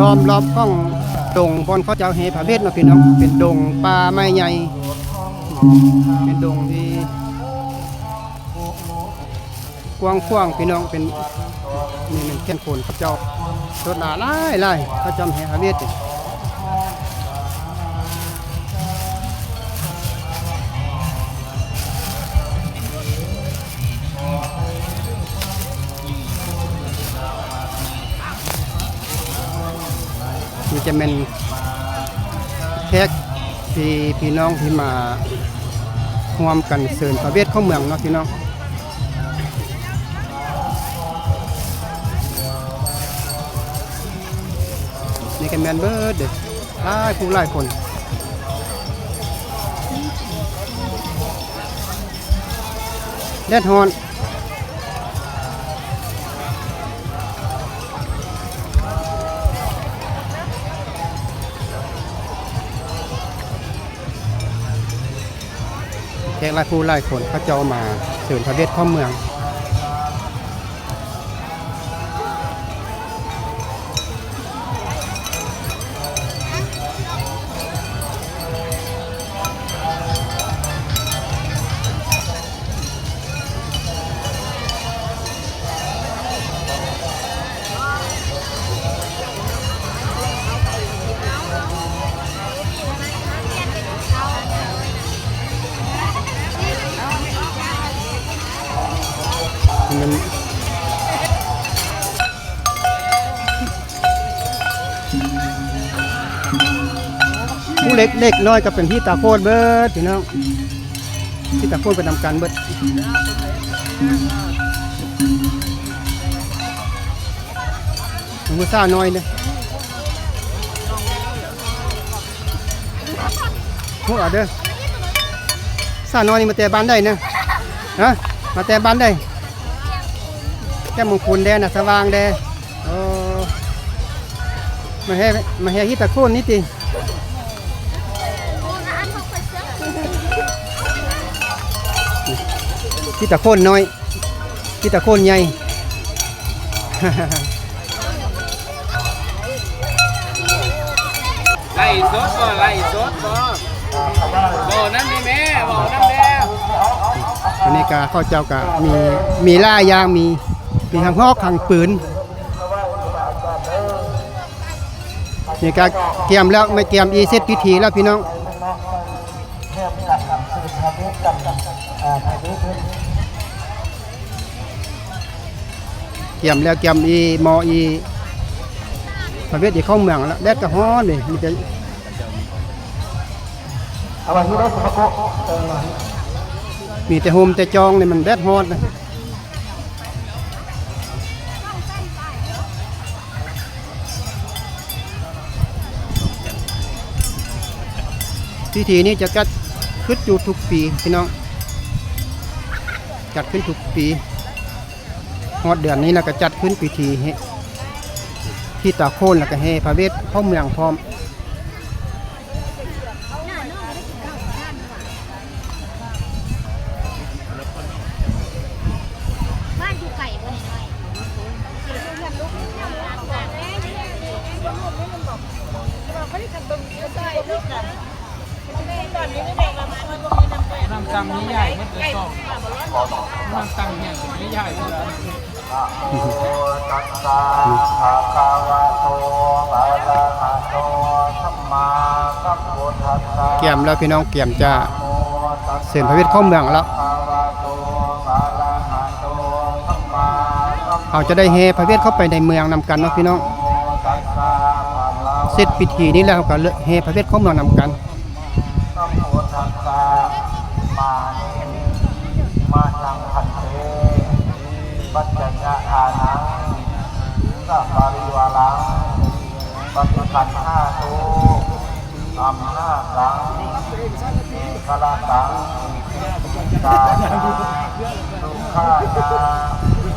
ລ້ອມລອບຂອງດົງບ່ອນເຂົາເຈົ້າແຫ່ພະເວດເນາະພີ່ນ້ອງ, ເປັນດົງປ່າໄມ້ໃຫຍ່ ເປັນດົງທີ່ກວ້າງຂວາງພີ່ນ້ອງ. ເປັນ ນີ້ແມ່ນແຄມຄົນເຂົາເຈົ້າ ລົດລາຫຼາຍໆ ເຂົາເຈົ້າແຫ່ພະເວດ. ນີ້ຈະແມ່ນແຂກທີ່ພີ່ນ້ອງທີ່ມາຮ່ວມກັນເຊີນພະເວດເຂົ້າເມືອງເນາະພີ່ນ້ອງ. ນີ້ກໍແມ່ນເບິດເດ້ ຫຼາຍຜູ້ຫຼາຍຄົນ ແດດຮ້ອນ. ແຂກຫຼາຍຜູ້ຫຼາຍຄົນ ເຂົາເຈົ້າມາເຊີນພະເວດເຂົ້າເມືອງ. ຜູ້ເລັກ ເດັກນ້ອຍກໍເປັນທີ່ຕາໂຄນເບິດພີ່ນ້ອງ. ທີ່ຕາໂຄນໄປນຳກັນເບິດ. ຜູ້ສາວນ້ອຍເດ້ ຮູ້ເອົາເດີ. ສາວນ້ອຍນີ້ມາແຕ່ບ້ານໃດນະ? ຮະ? ມາແຕ່ບ້ານໃດ? ແກ້ມມົງຄຸນແດ່ນະ ສະຫວ່າງແດ່. ໂອ້ ມາແຫ່ ມາແຫ່ທີ່ຕາໂຄນນີ້ຕິ? ທີ່ຕາໂຄນນ້ອຍ ທີ່ຕາໂຄນໃຫຍ່. ໄລສົດບໍ່? ໄລສົດບໍ່? ເວົ້ານຳແດ່ແມ່ ເວົ້ານຳແດ່. ອັນນີ້ກະເຂົາເຈົ້າກະມີ ມີຫຼາຍຢ່າງ ມີ ມີທັງຮອກທັງປືນ. ນີ້ກະກຽມແລ້ວ ແມ່ກຽມອີເສັດພິທີແລ້ວພີ່ນ້ອງ. ກຽມແລ້ວ ກຽມອີໝໍ້ອີ ພະເວດອີເຂົ້າເມືອງແລ້ວ. ແດດກໍຮ້ອນເດ ມີແຕ່ ມີແຕ່ຮົ່ມແຕ່ຈອງນີ້ ມັນແດດຮ້ອນນະ. ພິທີນີ້ຈະຈັດຂຶ້ນຢູ່ທຸກປີພີ່ນ້ອງ ຈັດຂຶ້ນທຸກປີ. ຮອດເດືອນນີ້ລະກະຈັດຂຶ້ນພິທີແຫ່ ທີ່ຕາໂຄນ ລະກະແຫ່ພະເວດເຂົ້າເມືອງພ້ອມ. ນ້ຳຕັງນີ້ໃຫຍ່ໝົດເລີຍ ສອງ ນ້ຳຕັງແຮງນີ້ໃຫຍ່ໝົດເລີຍ. ກຽມແລ້ວພີ່ນ້ອງ ກຽມຈະເຊີນພະເວດເຂົ້າເມືອງແລ້ວ. ເຮົາຈະໄດ້ແຫ່ພະເວດເຂົ້າໄປໃນເມືອງນຳກັນເນາະພີ່ນ້ອງ. ເສັດພິທີນີ້ແລ້ວ ເຮົາກໍແຫ່ພະເວດເຂົ້າເມືອງນຳກັນ. ນະໂມຕັດສະ ມະຫາເມ ມະຍັງພັນເຕ ປັດຈະຍະທານັງ ສະປະລິວາລັງ ປະຕິຄັນຫາຕຸ ອັມຫາກັງ ເມຂະລະຕັງ ກາຍາ ສຸຂາຍາ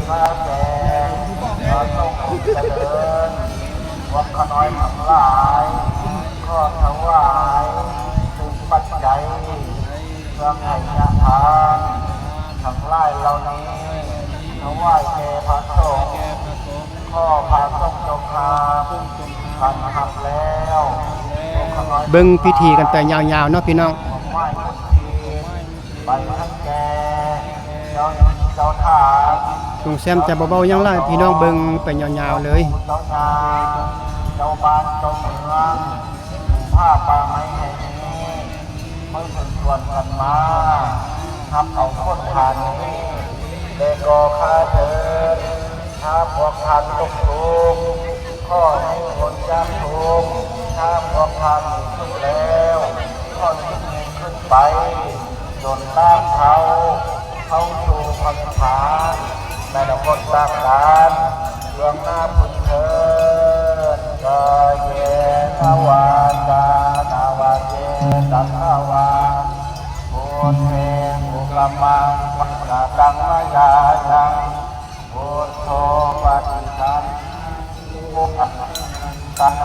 ຂ້າແກ່ ພະສົງອົງຈະເລີນ ພວກຂ້ານ້ອຍທັງຫຼາຍ ຂໍຖວາຍ ປັດໄຈ ເພື່ອໄຖ່ຍະທານທັງຫຼາຍເຫຼົ່ານີ້ ຖວາຍແກ່ພະສົງ. ຂໍພະສົງຈົ່ງຮັບ ເບິ່ງພິທີກັນໄປຍາວໆເນາະພີ່ນ້ອງ. ລຸງແຊມຈະບໍ່ເວົ້າຫຍັງຫຼາຍ ພີ່ນ້ອງເບິ່ງໄປຍາວໆເລີຍ. ເຈົ້າບ້ານເຈົ້າເມືອງ ຜາປ່າໄມ້ແຫ່ງນີ້ ເມື່ອເພິ່ນຊວນກັນມາ ຮັບເອົາຜົນທານນີ້ ແລະກໍຂ້າເທີນ ຖ້າພວກທ່ານຕົກທຸກ ຂໍໃຫ້ພົ້ນຈາກທຸກ, ຖ້າພວກທ່ານມີສຸກແລ້ວ ຂໍຍິ່ງຍິ່ງຂຶ້ນໄປ ຈົນຕາບເທົ່າ ເຂົ້າສູ່ພະນິບພານ ໃນອະນາຄົດຕະການ ເບື້ອງໜ້າພຸ້ນເທີ້ນ. ກາເຍນະວາຈານະວະເຈຕະສະວາ ພຸດເທ ກຸກຳມັງ ປະກະຕັງ ມະຍາຍັງ ພຸດໂທ ປະຕິຄັນ ຕັງ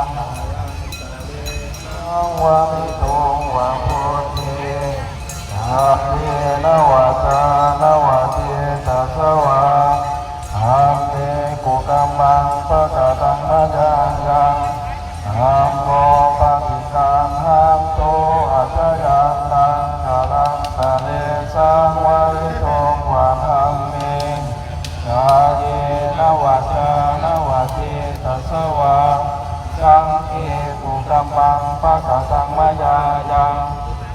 ວະລິໂຕ ວະ ພຸດເທ ກາເຍນະວາຈານະວະເຈຕະສະວາ ທຳເມ ກຸກຳມັງ ປະກະຕັງ ມະຍາຍັງ ທຳໂມ ປະຕິຄັນ ຫັນຕຸ ອາຊະຍັນຕັງ ຄາລັນຕະເລ ສັງ ວະລິໂຕ ວະ ທຳເມ ກາເຍນະວາຈານະວະເຈຕະສະວາ ສັງເຄ ກຸກຳມັງ ປະກະຕັງ ມະຍາຍັງ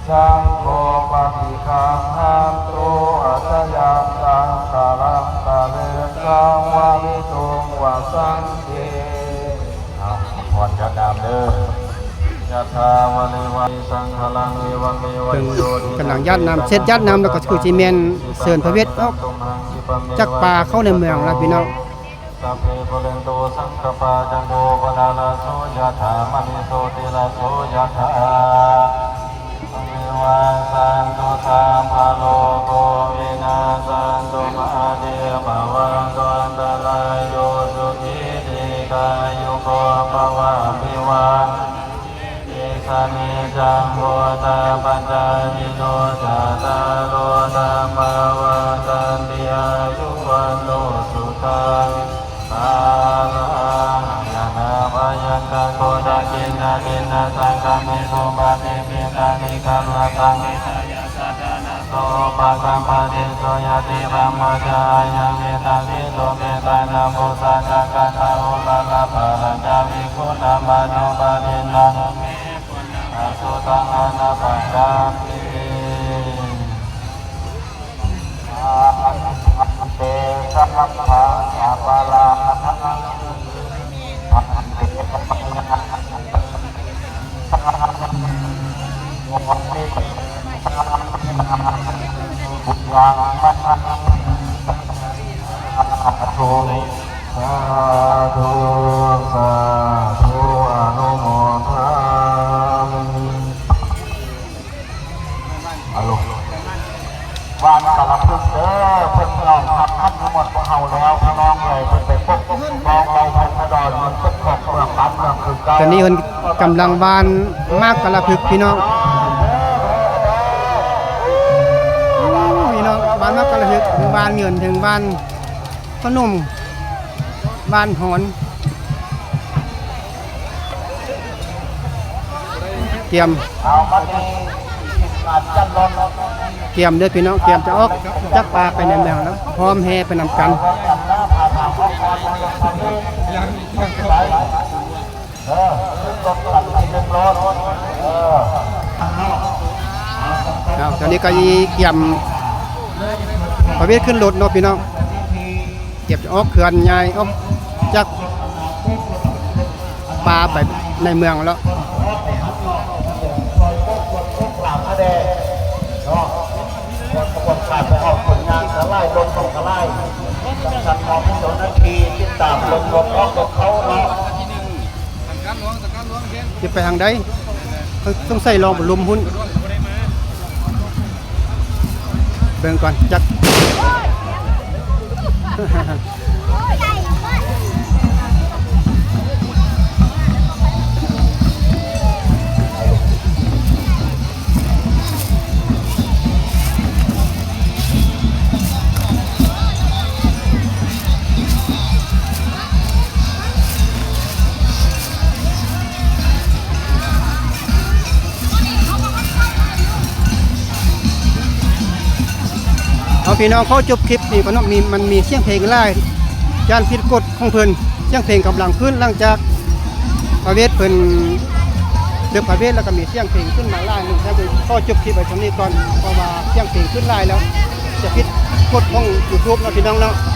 ສັງໂຄ ປະຕິຄັນ ຫັນຕຸ ອາຊະຍັນຕັງ ຄາລັນຕະເລ ສັງ ວະລິໂຕ ວະ ສັງເຄ. ເອົາ ພອນຈັດນ້ຳເດີ. ຍະຖາ ວາລິວະ ສັງຄະລັງ ເອວັງເມວະ ເພິ່ນກຳລັງຢາດນ້ຳ ເສັດຢາດນ້ຳແລ້ວກໍຄືຊິແມ່ນເຊີນພະເວດອອກຈາກປ່າເຂົ້າໃນເມືອງແລ້ວພີ່ນ້ອງ. ສັບເພ ປູເຣນຕຸ ສັງກະປາ ຈັນໂທ ປະນະລະໂສ ຍະຖາ ມະນີ ໂຊຕິລະໂສ ຍະຖາ ສະເມວະ ສັນຕຸ ສັບພະໂລໂກ ວິນາສັນຕຸ ມາເຕ ພະວັນຕຸ ອັນຕະລາໂຍ ສຸຂີ ດີຄາຍຸໂກ ພະວະ ອະພິວາທະນະ ສະນິຈຈັງ ພຸດທະປະຈາຍິໂນ ຈາຕາໂລ ທຳມາ ວັດທັນຕິ ອາຍຸ ວັນໂນ ສຸຂັງ ພະລັງ ຍະຖາ ພະຍັນຕະໂກ ດະກິນນະທິນນະ ສັງຄະເມ ສຸປະຕິປັນນະ ນິກຳມະຕັງ ໂສ ປະກຳປະຕິ ໂສ ຍະຕິ ທຳມະຈາ ອາຍັງ ເມຕາ ສິໂຕ ເມຕານະໂມ ສາຈະກັນທາ ໂອລະລະ ພະລັນຈາ ວິກຸນນະ ມະໂນ ປະຕິນນະ ອະສຸຕັງ ອະນະປະກາມິ ອາພັນເຕ ສະລັບພະອາປາລາທັງ ສາທຸ ສາທຸ ອະນຸໂມທາມິ ອາໂລ ບ້ານກາລະພຶກເດີ ເພິ່ນນ້ອມຮັບຂັນນ້ຳມົນພວກເຮົາແລ້ວ ພີ່ນ້ອງເອີຍ ເພິ່ນໄປປົກຄອງໄດ້ໄປສະດອນເມືອງປົກຄອງເມືອງບ້ານເມືອງຄືເກົ່າ. ຕອນນີ້ເພິ່ນກຳລັງຫວ່ານໝາກກາລະພຶກ ພີ່ນ້ອງ ພີ່ນ້ອງ ຫວ່ານໝາກກາລະພຶກ ເຖິງຫວ່ານເງິນ ເຖິງຫວ່ານຂະໜົມ ຫວ່ານຮອນ. ກຽມ ກຽມເດີພີ່ນ້ອງ ກຽມຈະອອກຈາກປ່າໄປໃນເມືອງແລ້ວ ພ້ອມແຫ່ໄປນຳກັນ. ເອົາ ຕອນນີ້ກໍກຽມປະເວດຂຶ້ນລົດເນາະພີ່ນ້ອງ. ເກັບອອກເຄື່ອນຍ້າຍອອກຈາກປ່າໄປໃນເມືອງແລ້ວ. ຈະໄປທາງໃດ? ສົງໄສລອງໄປລົມພຸ້ນ ເບິ່ງກ່ອນຈັກ. ພີ່ນ້ອງ ຂໍຈົບຄລິບນີ້ກ່ອນເນາະ ມີ ມັນມີສຽງເພງຫຼາຍ ຢ້ານຜິດກົດຂອງເພິ່ນ ສຽງເພງກຳລັງຂຶ້ນ ຫຼັງຈາກພະເວດເພິ່ນເລີກພະເວດ ແລ້ວກໍມີສຽງເພງຂຶ້ນມາຫຼາຍໜຶ່ງ. ຂໍຈົບຄລິບໄວ້ສ່ຳນີ້ກ່ອນ ເພາະວ່າສຽງເພງຂຶ້ນຫຼາຍແລ້ວ ຈະຜິດກົດຂອງ YouTube ເນາະ ພີ່ນ້ອງເນາະ.